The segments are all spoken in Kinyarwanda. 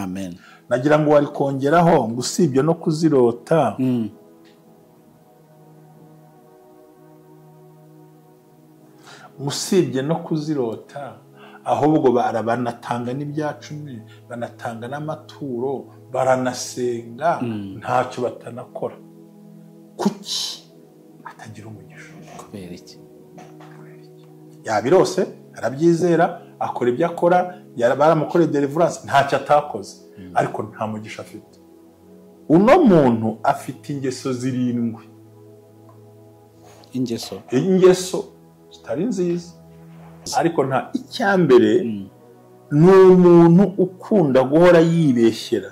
Amen. Nagira ngo wari kongeraho ngo usibye no kuzirota, usibye no kuzirota, ahubwo banatanga n'ibyacumi, banatanga n'amaturo, baranasenga, ntacyo batanakora. Kuki atagira umugisha? Kubera iki? Yabirose, arabyizera, akora ibyo akora, baramukoreye deliverance, ntacyo atakoze, ariko nta mugisha afite. Uno muntu afite ingeso 7. Ingeso zitari nziza, ariko nta icyambere. Ni umuntu ukunda guhora yibeshyera,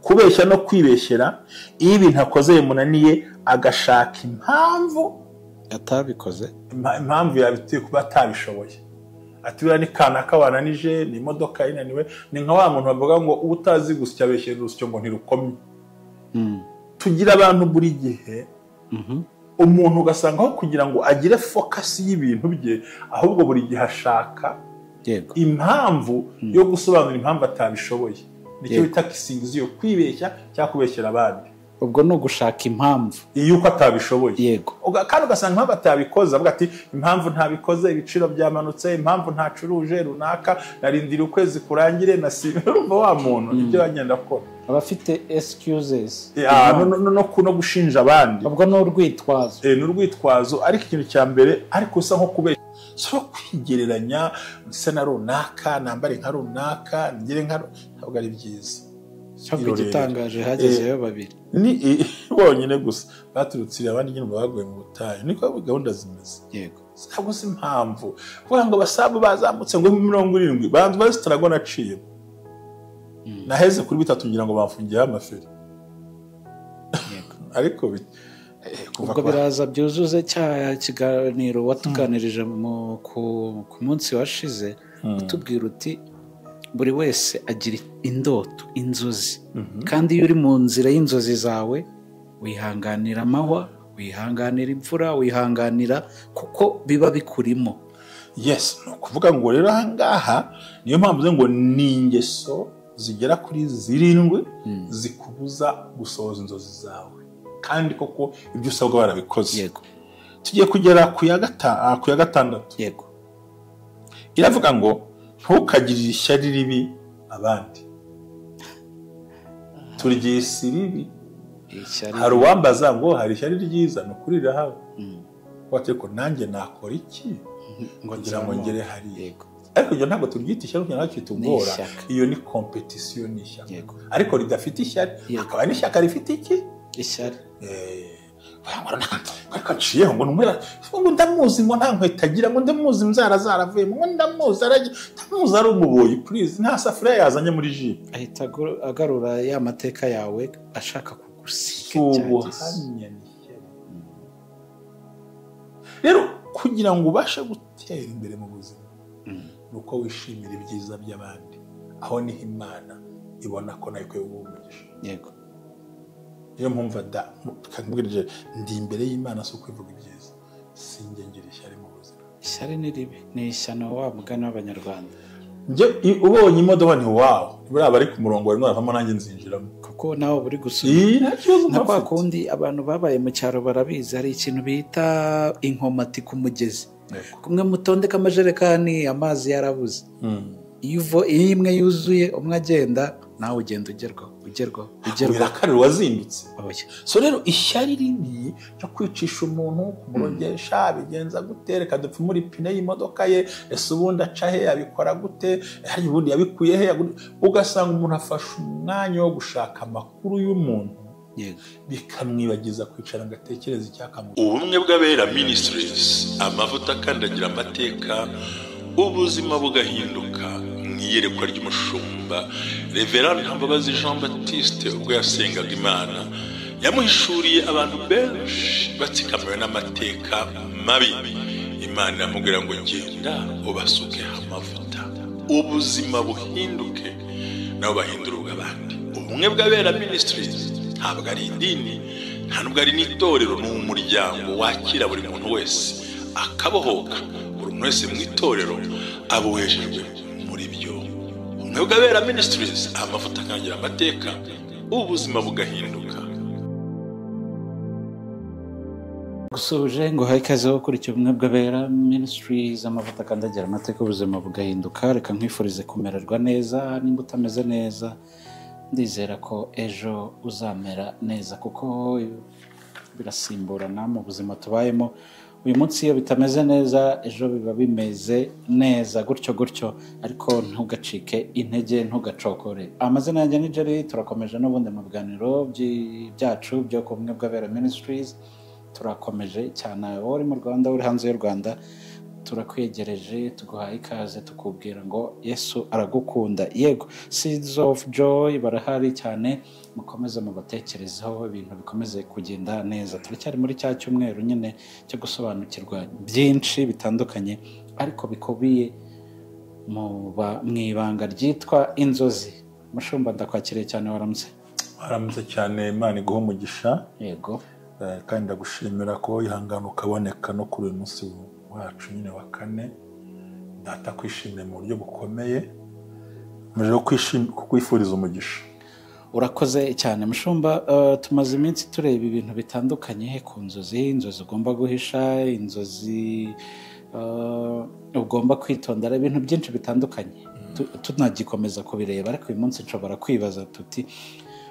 kubeshya no kwibeshyera. Iyo ibintu akoze bimunaniye agashaka impamvu atabikoze, impamvu yabitiye kuba atabishoboye. Ati buriya ni kanaka wananije, ni imodoka inaniwe. Ni nka wa muntu bavuga ngo utazi gusya abeshyera urusyo ngo ntirukomye. Tugira abantu buri gihe, umuntu ugasanga aho kugira ngo agire focus y'ibintu bye, ahubwo buri gihe ashaka impamvu yo gusobanura impamvu atabishoboye. Nicyo bita kisingiziyo, kwibeshya cyangwa kubeshyera abandi. Ubwo ni ugushaka impamvu yuko atabishoboye. Yego. Kandi ugasanga impamvu atabikoze, avuga ati impamvu ntabikoze, ibiciro byamanutse, impamvu ntacuruje runaka, narindira ukwezi kurangire, urumva wa muntu nibyo agenda akora. Abafite excuses no gushinja abandi. Ubwo ni urwitwazo. Ni urwitwazo. Ariko ikintu cya mbere, ariko usa nko kubeshya, so kwigereranya se na runaka, nambare nka runaka, ngire nka, ntabwo ari byiza. Cyangwa igitangaje hagezeyo babiri ni bonyine gusa baturutse abandi nyine baguye mu butayu. Niko gahunda zimeze. Yego. Ntabwo si impamvu kuvuga ngo basabu bazamutse ngo 70 bantu bazitarago naciye. Naheze kuri 3 ngira ngo bamfungiye amaferi. Yego. Ariko ubwo biraza byuzuze cya kiganiro watuganirije ku munsi washize, utubwira uti buri wese agira indoto, inzozi. Kandi iyo uri mu nzira y'inzozi zawe wihanganira amahwa, wihanganira imvura, wihanganira kuko biba bikurimo. Yes, no kuvuga ngo rero ahangaha niyo mpamvu ngo ni ingeso zigera kuri 7 zikubuza gusohoza inzozi zawe, kandi koko ibyo usabwa barabikoze. Yego. Tugiye kugera ku ya 6. Yego. Iravuga ngo ntukagirire ishyari ribi abandi. Turyisi ribi. Hari uwambaza ngo hari ishyari ryiza, ni ukuri rirahawe. Wateko nanjye nakora iki kugira ngo ngere hariya? Yego. Ariko ibyo ntabwo turyita ishyari kugira ngo kitugora. Iyo ni competition, ni ishyaka. Ariko ridafite ishyari, hakaba n'ishyaka rifite iki? Ishyari. Ariko aciyeho ngo numera ngo ndamuzi, ngo nta nkweto agira, ngo ndamuzi inzara zaravuyemo, ngo ndamuzi ndamuzi ari umuboyi, please, nta safuriya yazanye muri jipe. Ahita agarura ya mateka yawe ashaka kugusiga. Ubuhamya ni ishyari. Rero kugira ngo ubashe gutera imbere mu buzima, nuko wishimira ibyiza by'abandi, aho niho Imana ibona ko nayo ikwiye guha umugisha. Yego. Niyo mpamvu ndakubwira ndi imbere y'Imana si ukwivuga ibyiza, sinjye ngira ishyari mu buzima. Ishyari ni ribi, ni ishyano wa mugani w'Abanyarwanda. Njye ubonye imodoka nti wawo, buriya bari ku murongo barimo baravamo nanjye nzinjiramo, kuko nawe buri gusubira. Na kwa kundi abantu babaye mu cyaro barabizi, hari ikintu bita inkomati ku mugezi. Kumwe mutondeka amajerekani, amazi yarabuze. Iyo imwe yuzuye umwe agenda, nawe ugenda ugerwaho. Birakarira wazindutse. So rero ishyari ribi ryo kwicisha umuntu, kumurogesha, bigenza gute, reka dupfumure ipine y'imodoka ye, ese ubundi aca he, abikora gute, hari ubundi yabikuye he, ugasanga umuntu afashe umwanya wo gushaka amakuru y'umuntu, bikamwibagiza kwicara ngo atekereze icyakamuha. Ubumwe bw'Abera Ministries, amavuta akandagira amateka, ubuzima bugahinduka. Iyerekwa ry'umushumba Reverend Ntambabazi Jean Baptiste ubwo yasengaga Imana, yamuhishuriye abantu benshi batsikamiwe n'amateka mabi. Imana iramubwira ngo genda ubasuke amavuta, ubuzima buhinduke, nabo bahindura ubw'abandi. Ubumwe bw'Abera Ministries ntabwo ari idini, nta nubwo ari n'itorero, ni umuryango wakira buri muntu wese akabohoka. Buri muntu wese mu itorero abohejejwe muri byo. Ubumwe Bw'Abera Ministries, amavuta akangira amateka, ubuzima bugahinduka. Gusuhuje ngo haye ikaze wo gukurikira Ubumwe bw'Abera Ministries, amavuta akandagira amateka, ubuzima bugahinduka. Reka nkwifurize kumererwa neza. Nimba utameze neza, ndizera ko ejo uzamera neza, kuko birasimburana mu buzima tubayemo. Uyu munsi iyo bitameze neza, ejo biba bimeze neza, gutyo gutyo, ariko ntugacike intege, ntugacokore. Amazina yanjye ni Jerry. Turakomeje n'ubundi mu biganiro byacu byo ku Bumwe bw'Abera Ministries. Turakomeje cyane, wowe uri mu Rwanda, uri hanze y'u Rwanda, turakwegereje, tuguhaye ikaze, tukubwira ngo Yesu aragukunda. Yego, Seeds of Joy barahari cyane, mukomeze mubatekerezeho, ibintu bikomeze kugenda neza. Turacyari muri cya cyumweru nyine cyo gusobanukirwa byinshi bitandukanye, ariko bikubiye mu ibanga ryitwa inzozi. Mushumba, ndakwakiriye cyane, waramutse. Waramutse cyane, Imana iguhe umugisha. Yego. Kandi ndagushimira ko wihangana ukaboneka no kuri uyu munsi wacu nyine wa kane. Data kwishimiye mu buryo bukomeye, nkomeje kukwifuriza umugisha. Urakoze cyane mushumba. Tumaze iminsi tureba ibintu bitandukanye ku nzozi, inzozi ugomba guhisha, inzozi ugomba kwitondera, ibintu byinshi bitandukanye. Tunagikomeza kubireba, ariko uyu munsi nshobora kwibaza tuti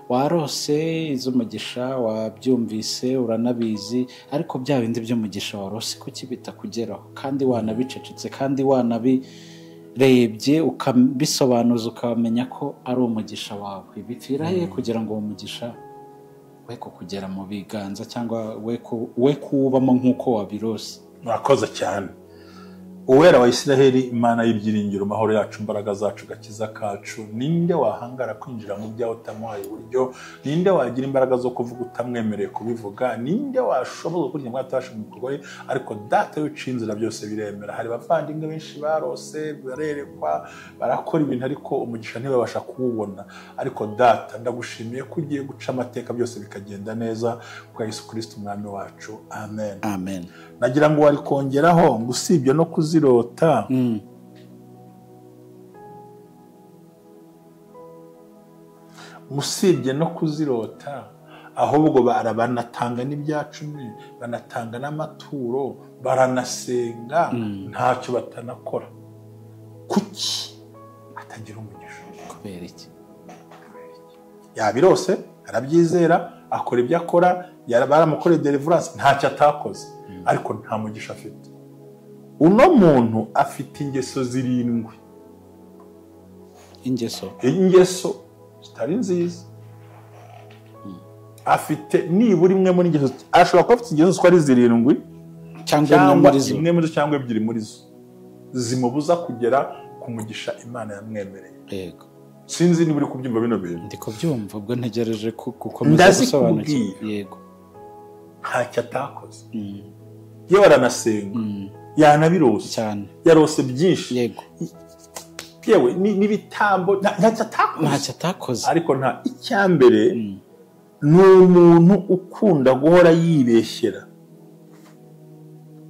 warose iz'umugisha, wabyumvise, uranabizi, ariko bya bindi by'umugisha warose kuki bitakugeraho, kandi wanabicecetse, kandi wanabirebye ukabisobanuza, ukamenya ko ari umugisha wawe. Bipfira he kugira ngo uwo mugisha we kukugera mu biganza, cyangwa we kuwubamo nk'uko wabirose? Murakoze cyane. Uwera wa Isiraheli, Imana y'ibyiringiro, mahoro yacu, imbaraga zacu, gakiza kacu, ninde wahangara kwinjira mu byawe utamuhaye uburyo? Ninde wagira imbaraga zo kuvuga utamwemereye kubivuga? Ninde washobora gukora ngo atabasha mu bikorwa ye? Ariko Data wiciye inzira byose biremera. Hari abavandimwe benshi barose, barerekwa, barakora ibintu, ariko umugisha ntibabasha kuwubona. Ariko Data, ndagushimiye ko ugiye guca amateka byose bikagenda neza kwa Yesu Kristo umwami wacu. Amen. Amen. Nagira ngo wari kongeraho ngo usibye no kuzirota, usibye no kuzirota, ahubwo banatanga n'ibyacumi, banatanga n'amaturo, baranasenga, ntacyo batanakora. Kuki atagira umugisha? Kubera iki? Yabirose, arabyizera, akora ibyo akora, baramukoreye deliverance, ntacyo atakoze, ariko nta mugisha afite. Uno muntu afite ingeso zirindwi. Ingeso zitari nziza. Afite nibura imwe muri ingeso, ashobora kuba afite ingeso ari zirindwi, cyangwa imwe muri zo, cyangwa ebyiri muri zo, zimubuza kugera ku mugisha Imana yamwemereye. Yego. Sinzi niba uri kubyumva bino bintu. Ndi kubyumva, ubwo ntegereje gukomeza gusobanukirwa. Yego. Ntacyo atakoze. Yewe aranasenga, yanabirose cyane, yarose byinshi. Yego. Yewe n'ibitambo, ntacyo atakoze. Ariko nta icyambere, ni umuntu ukunda guhora yibeshyera,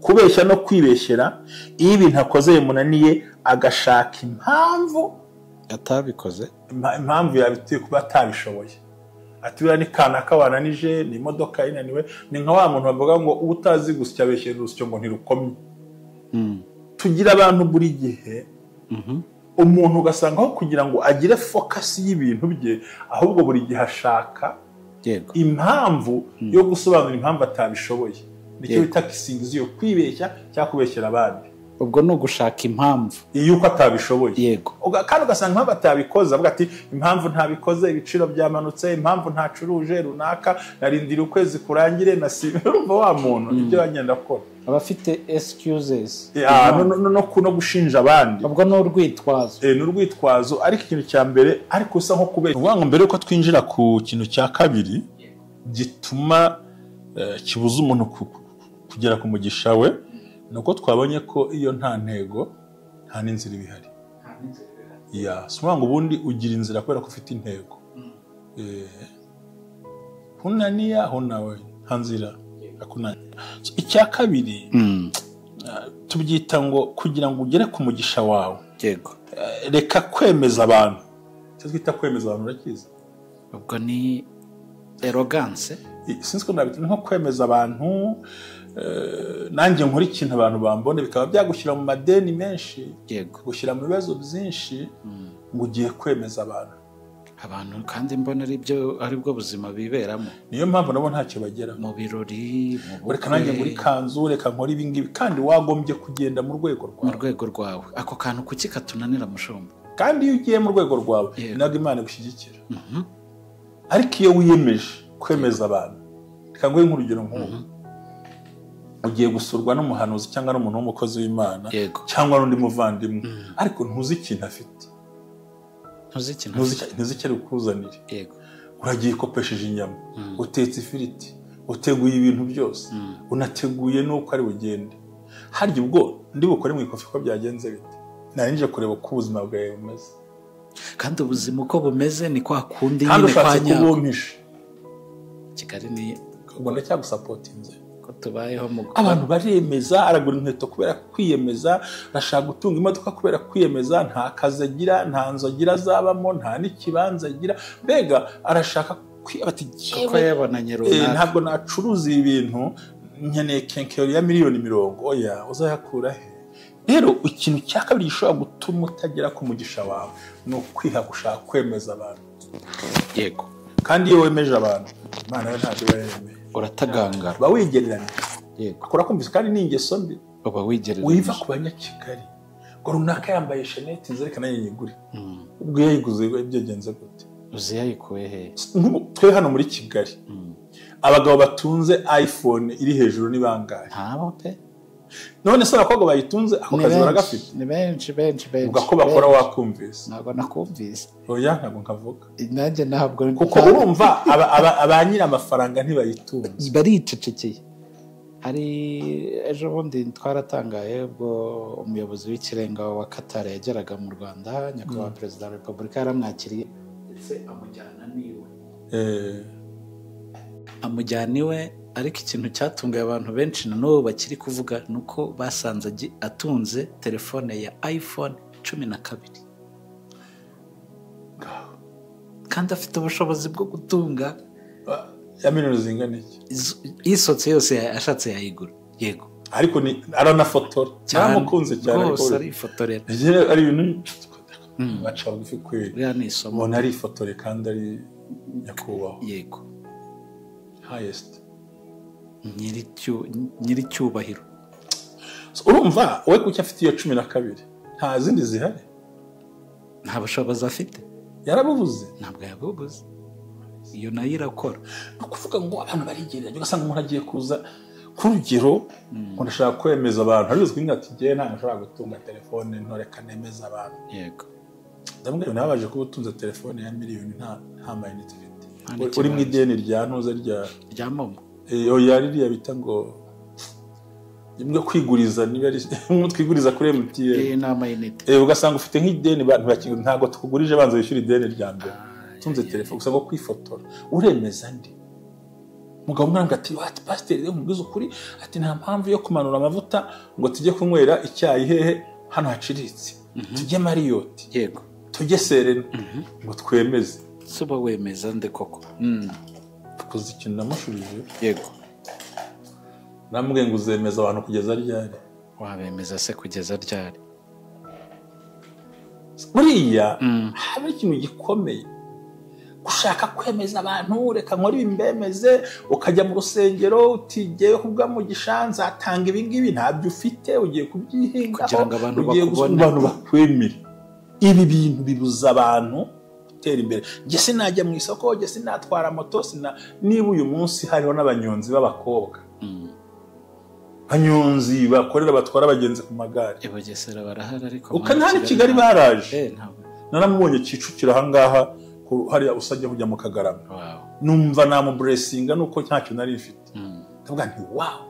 kubeshya no kwibeshyera. Iyo ibintu akoze bimunaniye, agashaka impamvu atabikoze, impamvu yabitiye kuba atabishoboye. Ati buriya ni kanaka wananije, ni imodoka inaniwe. Ni nka wa muntu bavuga ngo utazi gusya abeshyera urusyo ngo ntirukomye. Tugira abantu buri gihe, umuntu ugasanga aho kugira ngo agire focus y'ibintu bye, ahubwo buri gihe ashaka impamvu yo gusobanura impamvu atabishoboye. Nicyo bita kisingiziyo, kwibeshya cyangwa kubeshyera abandi. Ubwo ni ugushaka impamvu yuko atabishoboye. Yego. Kandi ugasanga impamvu atabikoze, avuga ati impamvu ntabikoze, ibiciro byamanutse, impamvu ntacuruje runaka, narindira ukwezi kurangire, nasiba. Wa muntu nibyo agenda akora, abafite excuses, no gushinja abandi. Ubwo ni urwitwazo. Ni urwitwazo. Ariko ikintu cya mbere, ariko usa nko kubeshya. Uvuga ngo mbere yuko twinjira ku kintu cya kabiri gituma kibuza umuntu kugera ku mugisha we, nuko twabonye ko iyo nta ntego nta n'inzira ibihari. Si ngo ubundi ugira inzira kubera ko ufite intego. Hunaniya hunawe nta nzira akunaniya. Icya kabiri tubyita ngo kugira ngo ugere ku mugisha wawe, reka kwemeza abantu. Icyo twita kwemeza abantu urakizi. Ubwo ni arrogance. Sinzi ko nabita nko kwemeza abantu, nanjye nkora ikintu abantu bambone, bikaba byagushyira mu madeni menshi, yego, gushyira mu bibazo byinshi, ngo ugiye kwemeza abantu. Abantu kandi mbona ari bwo buzima biberamo. Niyo mpamvu nabo ntacyo bagera mu birori, mu bukwe. Reka nanjye ngura ikanzu, reka nkora ibi ngibi, kandi wagombye kugenda mu rwego rwawe. Mu rwego rwawe. Ako kantu kuki katunanira mushumba? Kandi iyo ugiye mu rwego rwawe, ntabwo Imana igushyigikira. Ariko iyo wiyemeje kwemeza abantu, reka nguhe nk'urugero nk'ubu. Ugiye gusurwa n'umuhanuzi cyangwa n'umuntu w'umukozi w'Imana, cyangwa n'undi muvandimwe, ariko ntuzi ikintu afite. Ntuzi icyo ari bukuzanire. Uragiye ukopesheje inyama, utetse ifiriti, uteguye ibintu byose, unateguye n'uko ari bugende. Harya ubwo ndi bukore mu ikofi ko byagenze bite? Nari nje kureba uko ubuzima bwawe bumeze. Kandi ubuzima uko bumeze ni kwa kundi nyine kwa nyako. Kigali ni ubwo ndacyagusapotinze. Ko tubayeho mu abantu baremeza, aragura inkweto kubera kwiyemeza, arashaka gutunga imodoka kubera kwiyemeza, nta kazi agira, nta nzu agira azabamo, nta n'ikibanza agira, mbega arashaka bati kuko yabonanye runaka, ntabwo nacuruza ibi bintu, nkeneye kenkeri ya 40,000,000, oya uzayakura he? Rero ikintu cya kabiri gishobora gutuma utagera ku mugisha wawe ni ukwiha gushaka kwemeza abantu. Yego. Kandi iyo wemeje abantu, Imana yo ntabwo iba yemeye. Uratagangara. Uba wigereranya. Yego. Akora kumvise kandi ni ingeso mbi. Uba wigereranya. Wiva ku banyakigali. Ngo runaka yambaye sheneti zerekana yigure. Ubwo yayiguze byagenze gute? Uzi yayikuye he? Twe hano muri Kigali. Abagabo batunze iPhone iri hejuru ni bangahe? Ntabo pe. None se abakobwa bayitunze ako kazi baragafite? Ni benshi benshi benshi. Ubwo ko bakora wakumvise. Ntabwo nakumvise. Oya ntabwo nkavuga. Nanjye ntabwo kuko urumva aba nyiri amafaranga ntibayitunze. Baricecekeye. Hari ejo bundi twaratangaye ubwo umuyobozi w'ikirenga wa Qatar yageraga mu Rwanda, nyakubahwa Perezida wa Repubulika yaramwakiriye ndetse amujyana niwe. Amujyana iwe. Ariko ikintu cyatungaye abantu benshi na n'ubu bakiri kuvuga nuko basanze atunze telefone ya iPhone 12. Kandi afite ubushobozi bwo gutunga ya miliyoni zingana iki? Isotse yose ashatse yayigura. Yego. Ariko ni aranafotora. Cyaramukunze cyane rwose arifotorera. Ari ibintu baca bugufi kweli. Buriya ni isomo. Umuntu arifotore kandi ari nyakubahwa. Yego. Highest. Nyiricyubahiro. Urumva we kuki afite iyo 12 nta zindi zihari, nta bushobozi afite, yarabubuze, ntabwo yabubuze, iyo nayo irakora. No kuvuga ngo abantu barigereranya, ugasanga umuntu agiye kuza kurugero ngo ndashaka kwemeza abantu, hari uzwi ati ngiye ntabwo nshobora gutunga telefone ntoreka nemeza abantu. Yego. Ndamubwira nabaje kuba utunze telefone ya miliyoni nta mayinite ufite, uri mu ideni rya ntuze rya momo. Oya ririya bita ngo imwe kwiguriza niba ari twiguriza kuri MTN n'amayinite, ugasanga ufite nk'ideni ntabwo tukugurije, banza wishyura ideni rya mbere, utunze telefone gusa ngo kwifotora uremeza ndi mugabo umwe ati ati pasiteri rero nkubwize ukuri, ati nta mpamvu yo kumanura amavuta ngo tujye kunywera icyayi hehe hano haciritse, tujye Marriott, yego, tujye Serena, ngo twemeze. Suba wemeza nde koko? Kuzi ikintu namushubije. Yego. Namubwiye ngo uzemeza abantu kugeza ryari? Wabemeza se kugeza ryari? Buriya haba ikintu gikomeye gushaka kwemeza abantu, reka nkore ibi mbemeze, ukajya mu rusengero utigiye kubwa mugisha nzatanga ibi ngibi, ntabyo ufite, ugiye kubyihingaho kugira ngo abantu bakubone, abantu bakwemere. Ibi bintu bibuza abantu gutera imbere. Njye sinajya mu isoko, njye sinatwara moto, niba uyu munsi hariho n'abanyonzi b'abakobwa, banyonzi bakorera batwara abagenzi ku magare. I Bugesera barahari ariko ukanahari Kigali baraje. Naramubonye Kicukiro ahangaha hariya usajya kujya mu Kagarama. Numva namuburesinga nuko ntacyo nari mfite. Ndavuga nti wow,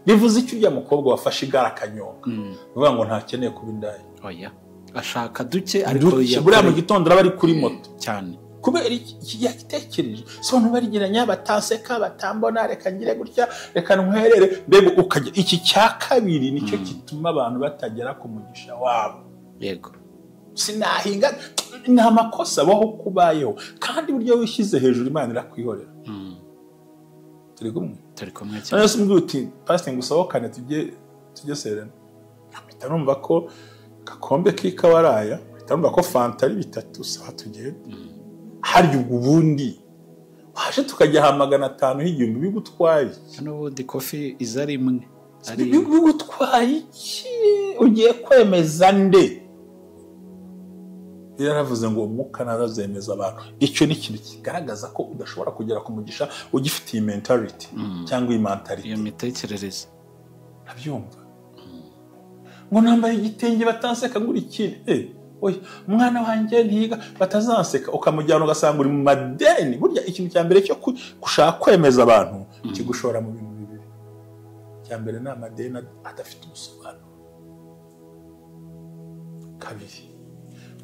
bivuze icyo ujya mukobwa wafashe igare akanyonga, bivuga ngo ntakeneye kuba indaya. Oya, ashaka duke ariko buriya mu gitondo araba ari kuri moto cyane. Kubera iki yagitekereje, so abantu barigeranya bataseka batambona, reka ngire gutya, reka ntwerere, mbega ukajya. Iki cya kabiri nicyo gituma abantu batagera ku mugisha wabo. Yego. Sinahinga Ni amakosa abaho kubayeho, kandi buryo wishyize hejuru Imana irakwihorera. Turi kumwe? Turi kumwe cyane. None se uti pastor ngusohokane tujye Serena, mpita numva ko gakombe k'ikawaraya, mpita numva ko fanta ari 3, sawa tugende. Harya ubwo ubundi waje tukajya ha 500 y'igihumbi bigutwaye iki? N'ubundi kofi iza ari imwe. Bigutwaye iki? Ugiye kwemeza nde? Yaravuze ngo umwuka narazemeza abantu. Icyo ni ikintu kigaragaza ko udashobora kugera ku mugisha ugifite iyi mentality cyangwa iyi mentality, iyo mitekerereze. Nabyumva ngo nambaye igitenge batanseka ngura ikindi, oya umwana wanjye ntiga batazanseka, ukamujyana ugasanga uri mu madeni. Burya ikintu cya mbere cyo gushaka kwemeza abantu kigushora mu bintu bibiri. Cya mbere ni amadeni adafite ubusobanuro. Kabiri,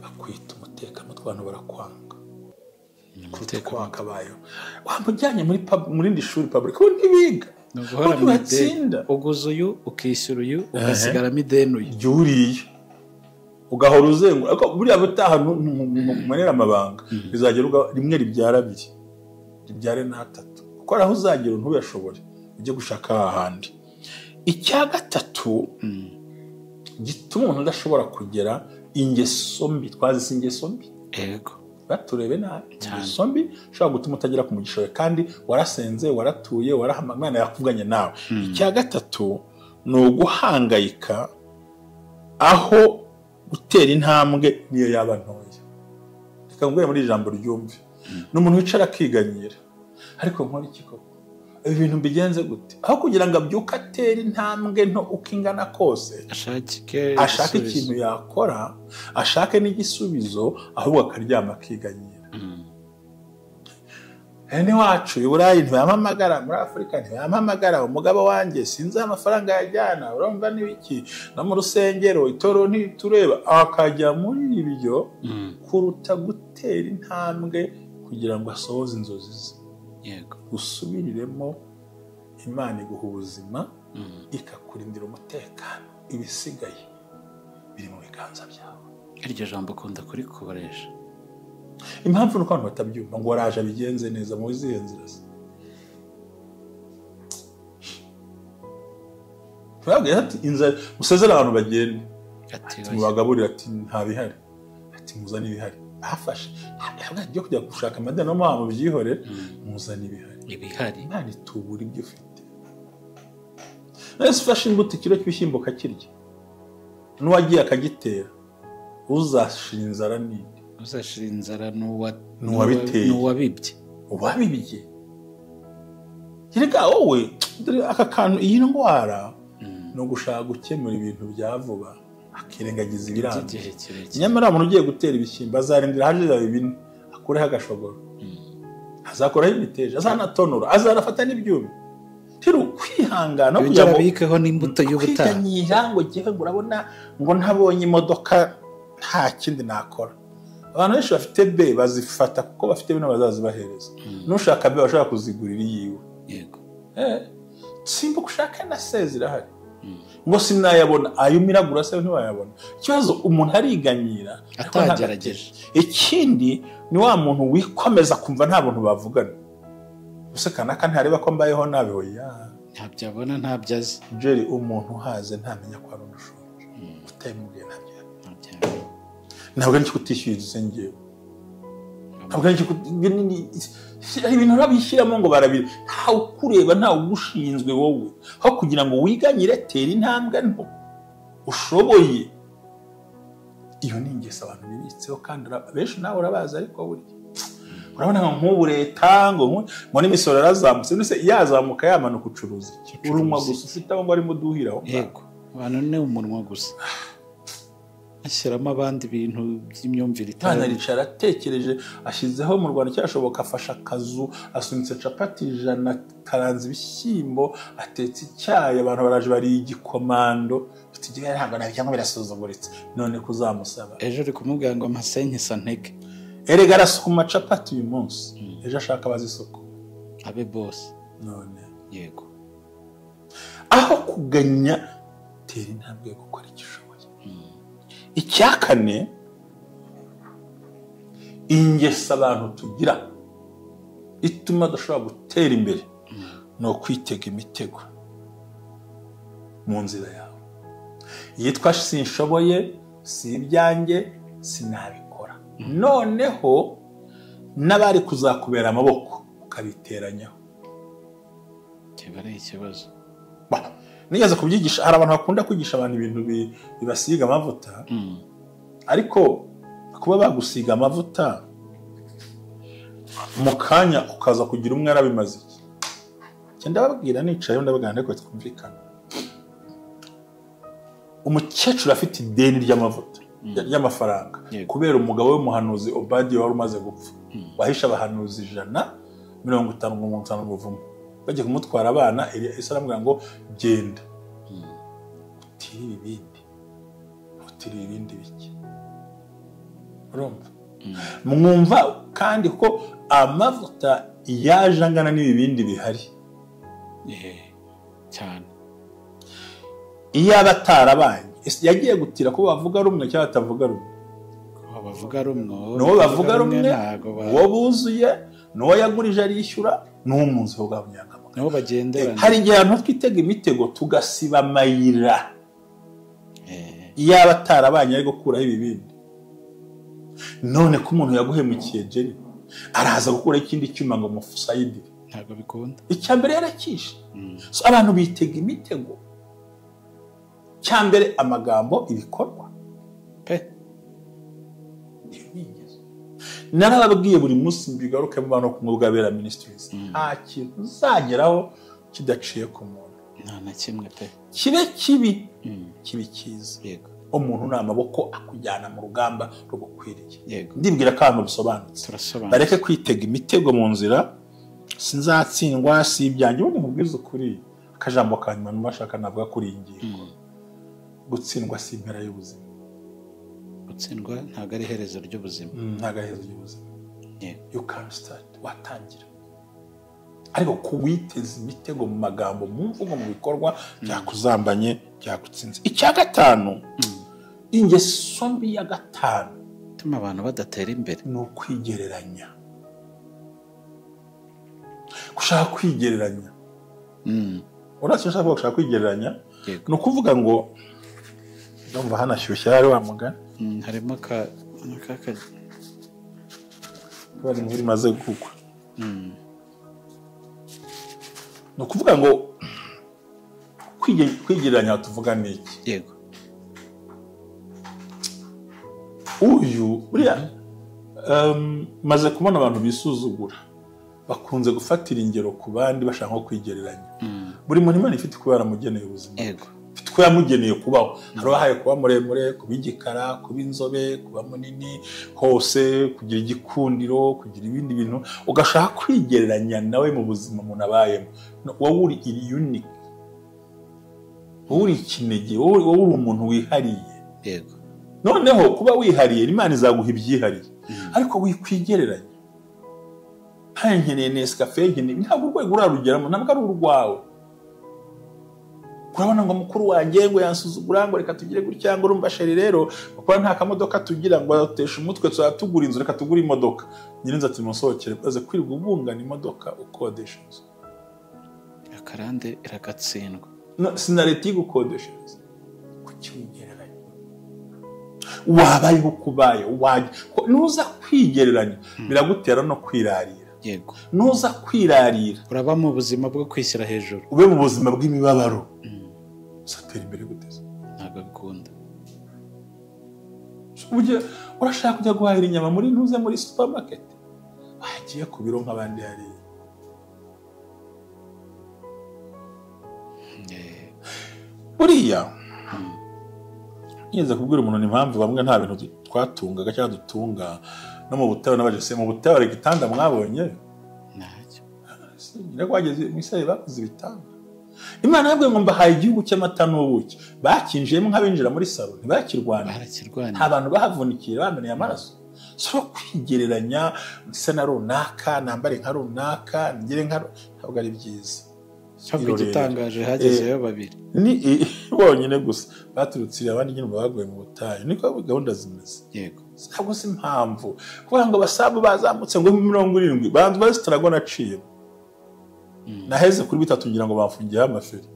bakwita umutekamutwe, abantu barakwanga kuruta uko wakabayeho. Wamujyanye muri indi shuri public, bo ntibiga, ntibatsinda. Uguza uyu ukishyura uyu ugasigaramo ideni uyu ryuriye, ugahora uzengura. Ariko buriya butaha ntumenera amabanga, bizagera rimwe ribyara 2, ribyare n'3, kuko aho uzagera ntubiyashobore, ujye gushaka ahandi. Icya gatatu gituma umuntu adashobora kugera, ingeso mbi. Twazise ingeso mbi. Yego, baturebe nabi. Ingeso mbi ushobora gutuma utagera ku mugisha wawe, kandi warasenze, waratuye, warahamagara, Imana yakuvuganye nawe. Icya gatatu ni uguhangayika aho gutera intambwe niyo yaba ntoya. Reka ngwe muri ijambo ryumve. Ni umuntu wicara akiganyira, ariko nkora iki koko? Ibi bintu mbigenze gute? Aho kugira ngo abyuke atere intambwe nto uko ingana kose, ashake ikintu yakora, ashake n'igisubizo, ahubwo akaryama akiganyira. Hene wacu i Burayi ntibampamagara, muri Afurika ntibampamagara, umugabo wanjye sinzi amafaranga yajyana, urumva n'ibiki, no mu rusengero itoro ntitureba, akajya muri ibyo kuruta gutera intambwe kugira ngo asohoze inzozi ze. Yego, usubiriremo, Imana iguha ubuzima, ikakurindira umutekano, ibisigaye biri mu biganza byawe. Iryo jambo ukunda kurikoresha. Impamvu nuko abantu batabyumva ngo waraje abigenze neza mu zihe nzira se? Twabwiye ati inzara musezera abantu bagende, ati mubagaburire, ati nta bihari, ati muzane ibihari. Bafashe byo kujya gushaka amadeni no mu byihore, muzane ibihari. Ibihari Imana itubura ibyo ufite. Nese ufashe imbuto ikiro cy'ibishyimbo kakirya, n'uwagiye akagitera, uzashira inzara ninde? Uzashira inzara n'uwabiteye, n'uwabibye. Uwabibye. Kereka wowe aka kantu, iyi ndwara no gushaka gukemura ibintu bya vuba, akirengagiza ibirambye. Nyamara umuntu ugiye gutera ibishyimbo azarindira haje 4 akureho agashogoro, azakoraho imiteja, azanatonora, azanafata n'ibyuma. Rero kwihangana kugira ngo abikeho n'imbuto y'ubutaha. Kwiganyira ngo gihe urabona ngo ntabonye imodoka nta kindi nakora. Abantu benshi bafite B bazifata kuko bafite bino bazazibahereza. Nushaka B bashaka kuzigurira iyiwe. Yego. Simba gushaka na C zirahari. Ngo sinayabona, ayo miragura se ntiwayabona. Ikibazo umuntu ariganyira atagerageje. Ikindi ni wa muntu wikomeza kumva nta buntu bavugana. Gusa kanaka ntareba ko mbayeho nabi, oya. Ntabyo abona, ntabyo azi. Jerry, umuntu uhaze ntamenya ko ari ushonje. Utabimubwiye ntabyo. Ntabwo ari kutishyura inzu ngewe. Ntabwo ari ibintu urabishyiramo ngo barabiri, ntawe ukureba, ntawe ugushinzwe wowe. Aho kugira ngo wiganyire, tera intambwe nto ushoboye. Iyo ni ingeso abantu bibitseho, kandi benshi nawe urabazi. Ariko burya urabona nk'ubu leta ngo n'imisoro yarazamutse, none se yazamuka yamanuka ucuruza iki? Urunwa gusa ufite aho ngo arimo duhira aho. Yego, abantu ni umunwa gusa. Ashyiramo abandi bintu by'imyumvire itari. Aricara atekereje, ashyizeho mu Rwanda cyashoboka, afasha akazu, asunitse capati 100, karanze ibishyimbo, atetse icyayi, abantu baraje bari igikomando. Tugiye ntabwo nabyo birasuzuguritse, none kuzamusaba ejo uri kumubwira ngo amasenke santege. Erega arasukuma capati uyu munsi, ejo ashaka abazisuku abe boss. None yego, aho kuganya tera intambwe yo gukora icyo ushoboye. Icya kane Ingeso abantu tugira ituma dushobora gutera imbere ni ukwitega imitego mu nzira yawe yitwa sinshoboye, si ibyanjye, sinabikora. Noneho n'abari kuzakubera amaboko ukabiteranyaho, kiba ari ikibazo. Nigeze kubyigisha, hari abantu bakunda kwigisha abantu ibintu bibasiga amavuta, ariko kuba bagusiga amavuta mu kanya ukaza kugira umwe arabimaze iki? Ndababwira nicaye ndabagana ariko twumvikana. Umukecuru afite ideni ry'amavuta ry'amafaranga kubera umugabo w'umuhanuzi Obadiya wari umaze gupfa, wahishe abahanuzi 150 buvumo, bagiye kumutwara abana. Elisa aramubwira ngo genda utire ibibindi, utire ibibindi bike. Urumva mwumva kandi ko amavuta yaje angana n'ibibindi bihari cyane. Iyo abatarabanye yagiye gutira ko bavuga rumwe cyangwa batavuga rumwe, bavuga rumwe, n'uwo bavuga rumwe, uwo buzuye, n'uwo yagurije arishyura, n'uwo munsi bwa bunyangamugayo, n'uwo bagenderana. Hari igihe abantu twitega imitego tugasiba amayira. Iyo abatarabanye ari gukuraho ibibindi, none ko umuntu yaguhemukiye Jerry araza gukuraho ikindi cyuma ngo musayidire, ntabwo bikunda. Icya mbere yarakishe. So abantu bitega imitego. Cyambere amagambo, ibikorwa pe. Narababwiye buri munsi mbigaruke mu bantu ku Mwuka Ministries, nta kintu uzageraho kidaciye ku muntu, nta na kimwe pe. Kibe kibi kibe cyiza, yego. Umuntu ni amaboko akujyana mu rugamba rugukwiriye. Yego. Ndibwira ko abantu bisobanutse, bareke kwitega imitego mu nzira. Sinzatsindwa, si ibyanjye. Ubundi nkubwize ukuri, akajambo ka nyuma numva navuga kuri iyi ngingo, gutsindwa si impera y'ubuzima. Gutsindwa ntabwo ari iherezo ry'ubuzima. Ntabwo ari iherezo ry'ubuzima. You can start, watangira. Ariko kuwiteza imitego mu magambo, mu mvugo, mu bikorwa byakuzambanye, byagutsinze. Icya gatanu, ingeso mbi ya gatanu ituma abantu badatera imbere ni ukwigereranya. Gushaka kwigereranya. Uretse ushaka gushaka kwigereranya, ni ukuvuga ngo ndumva hanashyushye hari wa mugani. Harimo ka kubera imvura imaze kugwa. Ni ukuvuga ngo kwigereranya tuvuga ni iki? Yego. Uyu buriya maze kubona abantu bisuzugura bakunze gufatira ingero ku bandi bashaka nko kwigereranya. Buri muntu Imana ifite kuba yaramugeneye ubuzima. Yego. Ifite ko yamugeneye kubaho. Hari uwahaye kuba muremure, kuba igikara, kuba inzobe, kuba munini hose, kugira igikundiro, kugira ibindi bintu, ugashaka kwigereranya nawe mu buzima umuntu abayemo. Wowe uri unique, wowe uri ikinege, wowe uri umuntu wihariye. Yego. Noneho kuba wihariye, Imana izaguha ibyihariye, ariko wikwigereranya. Nkeneye Nescafe, nkeneye, ntabwo urwego urarugeramo, ntabwo ari urwawe. Urabona ngo mukuru wanjye ngo yansuzugura, ngo reka tugire gutya, ngo urumva sheri rero kuko nta kamodoka tugira ngo atesha umutwe, tuzatugura inzu, reka tugure imodoka. Nyirinzu ati musohokere, baze kwirirwa ubungana imodoka ukodesha inzu. Akarande iragatsindwa. No, sinareti gukodesha inzu. Kuki wigereranya? Wabayeho kubaye, wajya nuza kwigereranya biragutera no kwirarira. Yego. Nuza kwirarira uraba mu buzima bwo kwishyira hejuru, ube mu buzima bw'imibabaro. Uzatera imbere guteza? Ntabwo bikunda. Ujye urashaka kujya guhahira inyama muri ntuze muri supermarket, wagiye ku biro nk'abandi hariya. Buriya nigeze kubwira umuntu impamvu bamwe nta bintu twatungaga cyangwa dutunga no mu butayu n'abajese. Mu butayu hari igitanda mwabonye? Ntacyo. Nyine wageze mu Isirayeli bakoze ibitanda. Imana yabwiye ngo mbahaye igihugu cy'amata n'ubuki, bakinjiyemo nk'abinjira muri salo, ntibakirwana, nta bantu bahavunikiye, bameneye amaraso. So kwigereranya nse na runaka, nambare nka runaka, ngire nka, ntabwo ari byiza. Igitangaje hagezeyo babiri ni bonyine gusa baturutse abandi nyine baguye mu butayu. Niko gahunda zimeze. Yego. Ntabwo si impamvu kuvuga ngo abasabu bazamutse ngo 70 bantu bazitarago naciye. Naheze kuri 3 ngira ngo bamfungiye amaferi.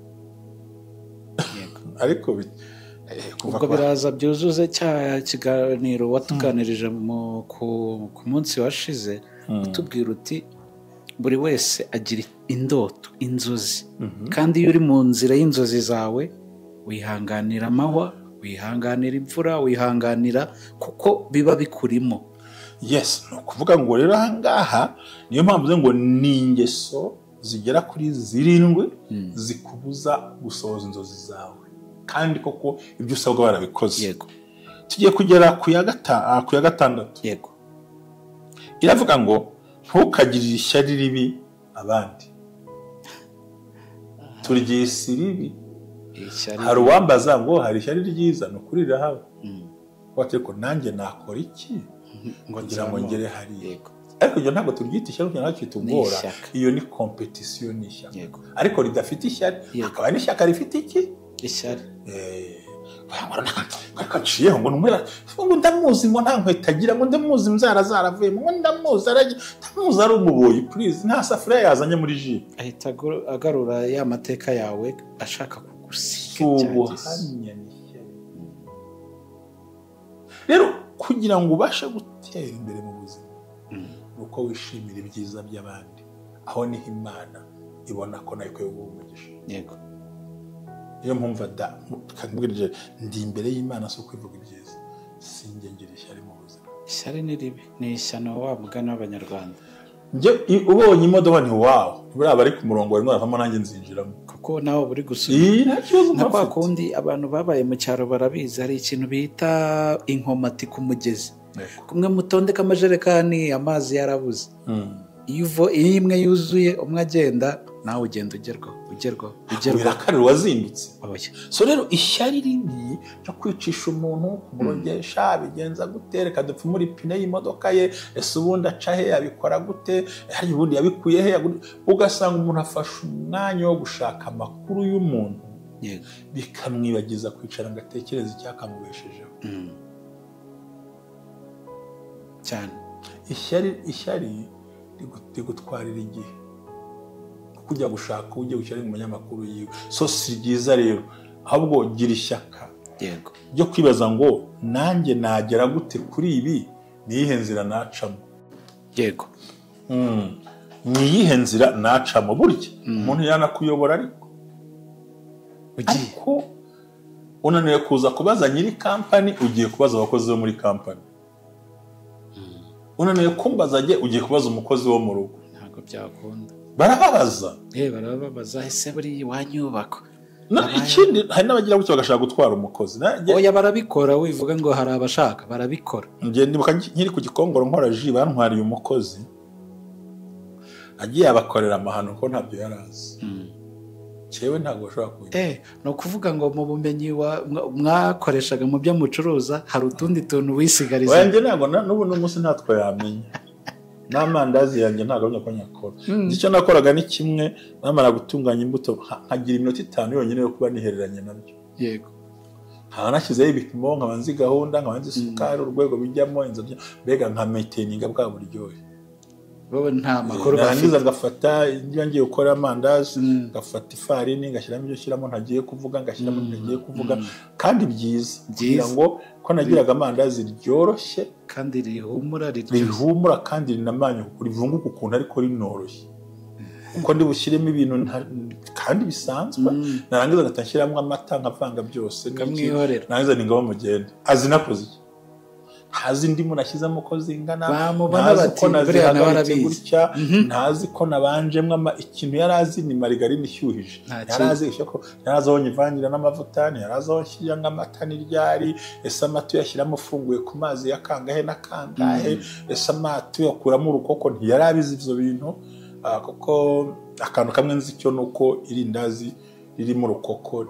Ariko ubwo biraza byuzuze cya kiganiro watuganirije ku munsi washize, utubwira uti buri wese agira indoto, inzozi, kandi iyo uri mu nzira y'inzozi zawe wihanganira amahwa, wihanganira imvura, wihanganira kuko biba bikurimo. Yes, no kuvuga ngo rero ahangaha niyo mpamvu ngo ni ingeso zigera kuri 7 zikubuza gusohoza inzozi zawe, kandi koko ibyo usabwa barabikoze. Yego. Tugiye kugera ku ya 6. Yego. Iravuga ngo ntukagirire ishyari ribi abandi. Turyisi ribi. Hari uwambaza ngo hari ishyari ryiza, no kuri rirahaba. Wateko nanjye nakora iki ngira ngo ngere hariya. Ariko ibyo ntabwo turyita ishyari, ntabwo kitugora. Iyo ni competition, ni ishyaka. Ariko ridafite ishyari, hakaba n'ishyaka rifite iki? Ishyari. Kaciyeho ngo numera ngo ndamuzi ngo nta nkweto agira, ngo ndamuzi inzara zaravuyemo, ngo ndamuzi ndamuzi ari umuboyi, please, nta safuriya yazanye muri ji. Ahita agarura ya mateka yawe ashaka kugusiga. Ubuhamya ni ishyari. Rero kugira ngo ubashe gutera imbere mu buzima nuko wishimira ibyiza by'abandi, aho niho Imana ibona ko nayo ikwiye guha umugisha. Yego. Niyo mpamvu ndakubwira ndi imbere y'Imana si ukwivuga ibyiza, sinjye ngira ishyari mu buzima. Ishyari ni ribi, ni ishyano wa mugani w'Abanyarwanda. Njye ubonye imodoka nti wawo, buriya bari ku murongo barimo baravamo nanjye nzinjiramo, kuko nawe buri gusubira. Nka kwa kundi abantu babaye mu cyaro barabizi, hari ikintu bita inkomati ku mugezi. Kumwe mutondeka amajerekani, amazi yarabuze. Iyo imwe yuzuye umwe agenda, nawe ugenda ugerwaho ugerwaho ugerwaho. Birakarira wazindutse. So rero ishyari ribi ryo kwicisha umuntu, kumurogesha, bigenza gute, reka dupfumure ipine y'imodoka ye, ese ubundi aca he, yabikora gute, hari ubundi yabikuye he, ugasanga umuntu afashe umwanya wo gushaka amakuru y'umuntu, bikamwibagiza kwicara ngo atekereze icyakamubeshejeho. Cyane. Ishyari rigutwarira igihe kujya gushaka ujye gushyira mu munyamakuru yiwe. So si byiza rero, ahubwo gira ishyaka yego ryo kwibaza ngo nanjye nagera gute kuri ibi, ni iyihe nzira nacamo. Yego. Ni iyihe nzira nacamo. Burya umuntu yanakuyobora, ariko unaniwe kuza kubaza nyiri kampani, ugiye kubaza abakozi bo muri kampani. Unaniwe kumbaza ugiye kubaza umukozi wo mu rugo. Ntabwo byakunda. Barababaza. Barababaza, ese buri wanyubako. Ikindi hari n'abagira gutyo bagashaka gutwara umukozi. Oya barabikora, wivuga ngo hari abashaka, barabikora. Njye ndibuka nkiri ku Gikongoro nkora ji, bantwariye umukozi. Agiye abakorera amahano ko ntabyo yarazi. Cyewe ntabwo bashobora kugira. No kuvuga ngo mu bumenyi mwakoreshaga mu byo mucuruza hari utundi tuntu wisigariza. Oya njye ntabwo n'ubu n'umunsi ntatwo yamenya. N'amandazi yanjye ntabwo abonye ko nyakora. Icyo nakoraga ni kimwe, namara gutunganya imbuto nkagira iminota 5 yonyine yo kuba nihereranye nabyo. Yego. Nkaba nashyizeho ibipimo, nkaba nzi gahunda, nkaba nzi isukari, urwego bijyamo, inzobya, mbega nka maintaininga bwa buryohe. Bo nta makuru bafite. Narangiza ngafata niba ngiye gukora amandazi, ngafata ifarini ngashyiramo ibyo shyiramo ntagiye kuvuga, ngashyiramo ntagiye kuvuga, kandi byiza kugira ngo ko nagiraga amandazi ryoroshye kandi rihumura, rihumura kandi rinamanye, rivunguka ukuntu ariko rinoroshye. Uko ndi bushyiremo ibintu kandi bisanzwe, narangiza ngatashyiramo amata nkavanga byose, narangiza ningabo mugende. Azinakoze iki? Ntazi indimu nashyizemo ko zingana, ntazi ko nazihagaritse gutya, ntazi ko nabanjemo ikintu yari azi ni marigarine ishyuhije, yari azi aho nyivangira n'amavuta, yari azi aho nshyira nk'amata n'iryari, ese amata uyashyiramo ufunguye ku mazi ya kangahe na kangahe, ese amata uyakuramo urukoko, ntiyari abizi ibyo bintu. Kuko akantu kamwe nzi cyo ni uko irindazi ririmo urukoko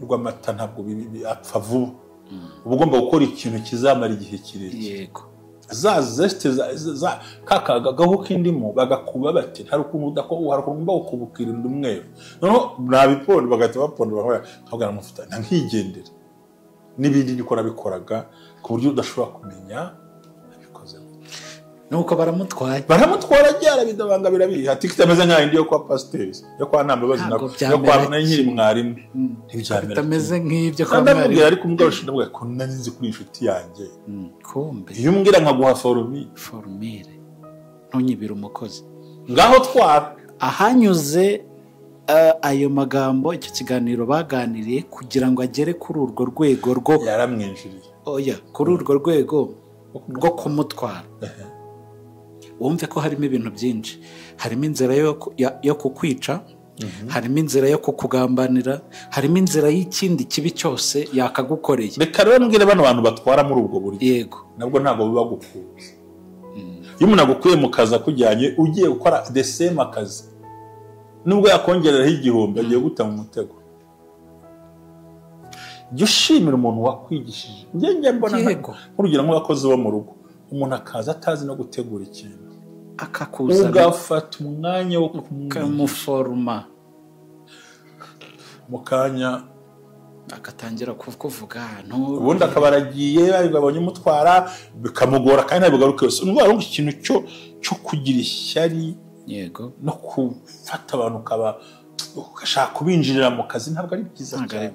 rw'amata ntabwo apfa vuba. Uba ugomba gukora ikintu kizamara igihe kirekire. Yego. Za zeste za kakagaho k'indimu bagakuba bati hari ukuntu udako, hari ukuntu ugomba gukubukira inda umweru. Noneho nabiponda bagahita baponda bakora nkabwira amavuta nkigendera. N'ibindi niko nabikoraga ku buryo udashobora kumenya Nuko baramutwaye. Baramutwara ajyara bidabanga birabiha. Tikiti ameze nka indi yo kwa pasiteri, yo kwa Ntambabazi nako, yo kwa nkiri mwarimu. Ntibyamera. Bitameze nk'ibyo kwa mwarimu. Ndamubwira ariko umugabo ndamubwira ko nari nzi kuri inshuti yanjye. Kumbe. Iyo umbwira nkaguha formule. Ntunyibira umukozi. Ngaho twara. Ahanyuze ayo magambo icyo kiganiro baganiriye kugira ngo agere kuri urwo rwego rwo yaramwinjiriye. Oya, kuri urwo rwego rwo kumutwara. Wumve ko harimo ibintu byinshi. Harimo inzira yo kukwica, harimo inzira yo kukugambanira, harimo inzira y'ikindi kibi cyose yakagukoreye. Reka rero mbwire bano bantu batwara muri ubwo buryo. Yego. Nabwo ntabwo buba gukunze. Iyo umuntu agukuye mu kazi akujyanye ugiye gukora the same akazi, nubwo yakongereraho 1000 agiye guta mu mutego. Jya ushimira umuntu wakwigishije. Njye mbona nk'urugero nk'abakozi bo mu rugo, umuntu akaza atazi no gutegura ikintu, akakuzana ugafata umwanya wo kumuforoma mu kanya agatangira kuvuga ubundi akaba aragiye babonye umutwara bikamugora kandi ntabigaruke yose. Indwara ngo ikintu cyo kugira ishyari, yego, no gufata abantu ukaba ugashaka kubinjirira mu kazi ntabwo ari byiza cyane.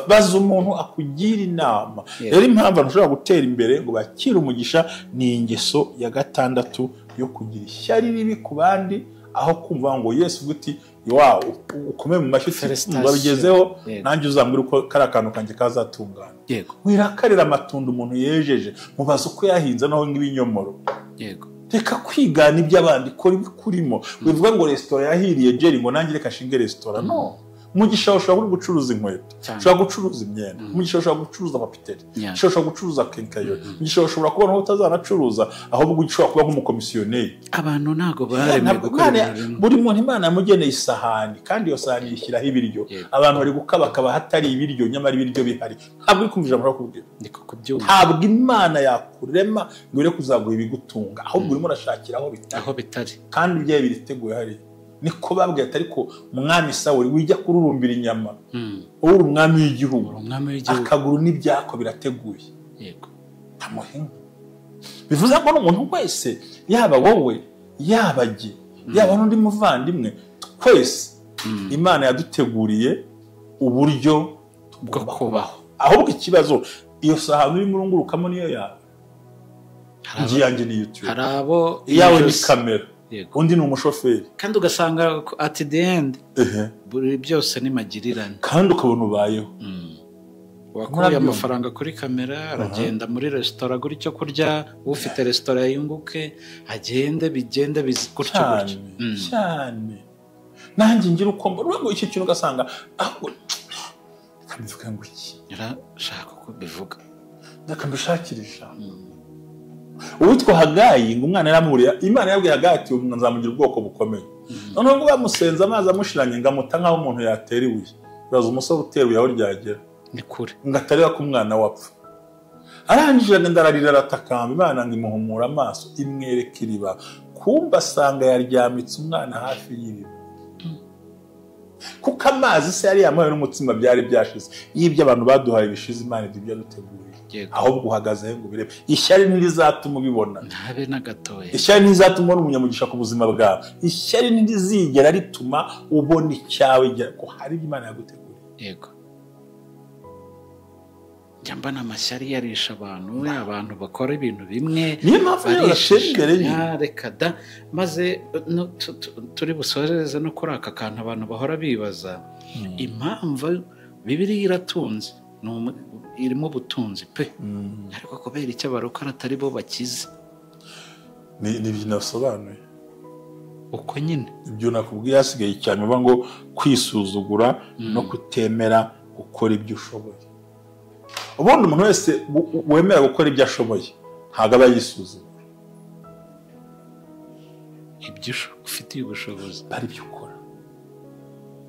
Baza umuntu akugira inama. Rero impamvu ushobora gutera imbere ngo bakire umugisha ni ingeso ya gatandatu yo kugira ishyari ribi ku bandi, aho kumva ngo Yesu uti wow ukomeye mu mashyi babigezeho nanjye uzambwira uko kari akantu kanjye kazatungana. Yego. Wirakarira amatunda umuntu yejeje, mubaza uko yahinze naho nk'ibinyomoro. Yego. Reka kwigana iby'abandi, kora ibikurimo. Wivuga ngo resitora yahiriye Jerry ngo nanjye reka shinge resitora. No. Umugisha ushobora gucuruza inkweto, ushobora gucuruza imyenda, umugisha ushobora gucuruza amapiteri, ushobora gucuruza kenkayori, umugisha ushobora kubona aho utazanacuruza, ahubwo ushobora kuba nk'umukomisiyoneri. Abantu ntago baremye gukora ibintu. Buri muntu Imana yamugeneye isahani, kandi iyo sahani yishyiraho ibiryo. Abantu bari gukabakaba hatari ibiryo, nyamara ibiryo bihari. Ntabwo uri kumva ijambo rakubwira. Ndiko kubyumva. Ntabwo Imana yakurema ngo ire kuzaguha ibigutunga, ahubwo urimo urashakira aho bitari. Aho bitari. Kandi ibyaye biriteguye hari. Niko babwiye ati ariko umwami Sawuli wijya kururumbira inyama, uri umwami w'igihugu, akaguru n'ibyako birateguye. Yego. Tamuhinga. Bivuze ngo n'umuntu wese, yaba wowe, yaba jye, yaba n'undi muvandimwe, twese Imana yaduteguriye uburyo bwo kubaho. Ahubwo ikibazo iyo sahani urimo urungurukamo niyo yawe. Ingi yanjye ni YouTube. Hari abo iyawe ni kamera. Undi ni umushoferi. Kandi ugasanga at the end buri byose ni magirirane. Kandi ukabona ubayeho. Wakuye amafaranga kuri kamera, aragenda muri resitora agura icyo kurya, ufite resitora yunguke, agende bigende gutyo gutyo. Cyane. Nanjye ngira uko mbona ngo icyo kintu ugasanga ahubwo kabivuga ngo iki. Yarashaka ko bivuga. Ndakambishakira ijambo. Uwitwa Hagayi ngo umwana yaramuriye, Imana yabwiye Hagayi ati nzamugira ubwoko bukomeye. Noneho ngo bamusenza amazi amushiranye ngo amuta nkaho umuntu yatera ibuye. Uraza umusore utera ibuye aho ryagera. Ni kure. Ngo atareba ko umwana wapfa. Arangije agenda ararira aratakamba, Imana ngo imuhumura amaso imwereka iriba. Kumba asanga yaryamitse umwana hafi y'iriba. Kuko amazi se yari yamuhaye n'umutsima byari byashize. Iyo ibyo abantu baduhaye bishize, Imana ibyo yaduteguriye. Ahubwo uhagaze ngo birebe. Ishyari ntirizatuma ubibona. Ntabe na gatoya. Ishyari ntirizatuma ubona umunyamugisha ku buzima bwawe. Ishyari ntirizigera rituma ubona icyawe ko hari ibyo Imana yaguteguriye. Yego. Njya mbona amashyari yarisha abantu, abantu bakora ibintu bimwe. Niyo mpamvu rero batera imbere nyine. Reka da, maze turi busoreze no kuri aka kantu abantu bahora bibaza impamvu Bibiliya iratunze, irimo ubutunzi pe, ariko kubera icyo abarokora atari bo bakize. Ni ibyo nasobanuye uko nyine ibyo nakubwiye hasigaye cyane uvuga ngo kwisuzugura no kutemera gukora ibyo ushoboye. Ubundi umuntu wese wemera gukora ibyo ashoboye ntabwo aba yisuzugura. Ibyo ufitiye ubushobozi ari byo ukora,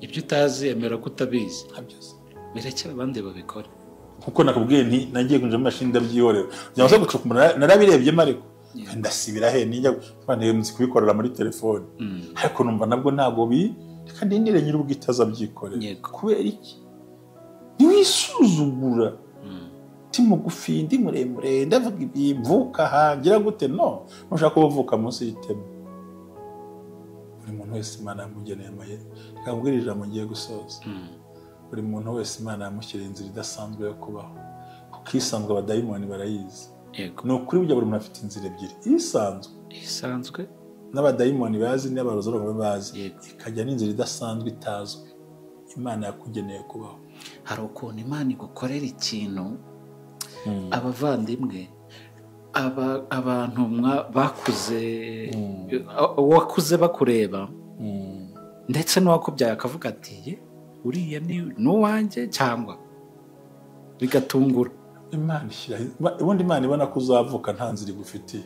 ibyo utazi emera ko utabizi, birekera abandi babikora. Kuko nakubwiye nti nagiye kwinjira mu mashini ndabyihorera, byamaze gucukumbura narabirebyemo ariko ndasibira he nijya nzi kubikorera muri telefone, ariko numva nabwo ntabwo bi reka ndindire nyir'ubwite azabyikorera. Kubera iki? Ntiwisuzugura. Ndi mugufi, ndi muremure, ndavuga ibi, mvuka aha, ngira gute? No, ntushaka kuba uvuka munsi y'iteme. Buri muntu wese Imana yamugeneye amayeri. Reka nkubwire ijambo ngiye gusoza. Buri muntu wese Imana yamushyiriye inzira idasanzwe yo kubaho, kuko isanzwe abadayimoni barayizi. Ni ukuri, burya buri muntu afite inzira ebyiri: isanzwe isanzwe n'abadayimoni bazi, n'abarozi bazi, ikajya n'inzira idasanzwe itazwi Imana yakugeneye kubaho. Hari ukuntu Imana igukorera ikintu, abavandimwe, abantu bakuze, wakuze bakureba, ndetse n'uwakubyaye akavuga ati: "Ye, uriya ni n'uwanjye," cyangwa bigatungura. Imana ishyira ubundi, Imana ibona ko uzavuka nta nzira igufitiye,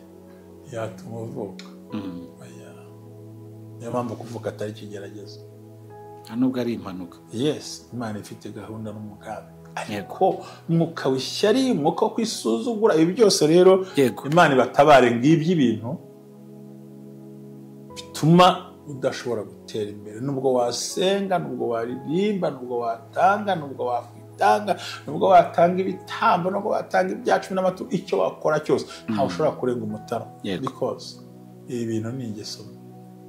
yatuma uvuka. Oya. Niyo mpamvu kuvuka atari ikigeragezo. Nta nubwo ari impanuka. Yes, Imana ifite gahunda n'umugambi, ariko umwuka w'ishyari, umwuka wo kwisuzugura, ibi byose rero, Imana ibatabare. Ngibyo ibintu bituma udashobora gutera imbere, nubwo wasenga, nubwo waririmba, nubwo watanga, nubwo wakwitanga, nubwo watanga ibitambo, nubwo watanga ibyacu n'amaturo, icyo wakora cyose, ntawe ushobora kurenga umutaro, because ibi bintu ni ingeso mbi.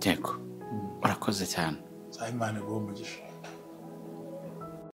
Yego, urakoze cyane. Za Imana iguhe umugisha.